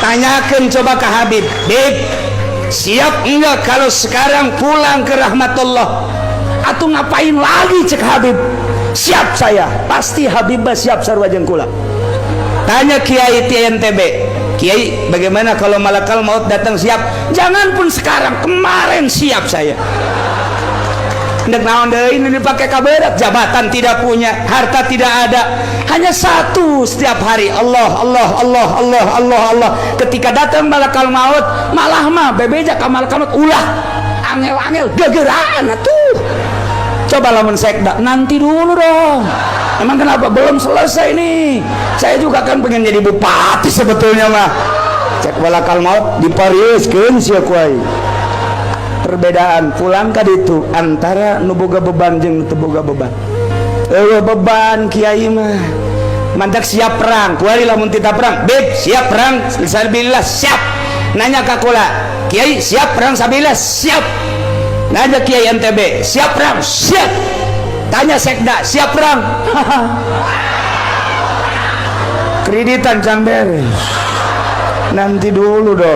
Tanyakan coba ke Habib, "Bib, siap enggak kalau sekarang pulang ke rahmatullah?" "Atau ngapain lagi?" cek Habib. "Siap saya." Pasti Habib siap sarua jeung kula. Tanya Kiai TNTB, "Kiai, bagaimana kalau malakal maut datang, siap?" "Jangan pun sekarang, kemarin siap saya." Ndek naon deui ini dipakai kaberat? Jabatan tidak punya, harta tidak ada, hanya satu setiap hari, Allah, Allah, Allah, Allah, Allah, Allah. Ketika datang malakal maut, malah mah bebeja ka malakal maut, "Ulah angel-angel, gegeraan atuh." Coba lamun sekda, "Nanti dulu dong." "Emang kenapa?" "Belum selesai nih, saya juga kan pengen jadi bupati sebetulnya mah." Cek malakal maut, "Dipariuskeun sia ku aing." Perbedaan pulang ka ditu antara nu boga beban jeung nu teu boga beban. Eueuh beban kiai mah, mantak siap perang. Kuari lamun tita perang, "Bib, siap perang sabilillah?" "Siap." Nanya ka kula, "Kiai, siap perang sabilillah?" "Siap." Nanya Kiai NTB, "Siap perang?" "Siap." Tanya sekda, "Siap perang?" "Kreditan can beres, nanti dulu dong."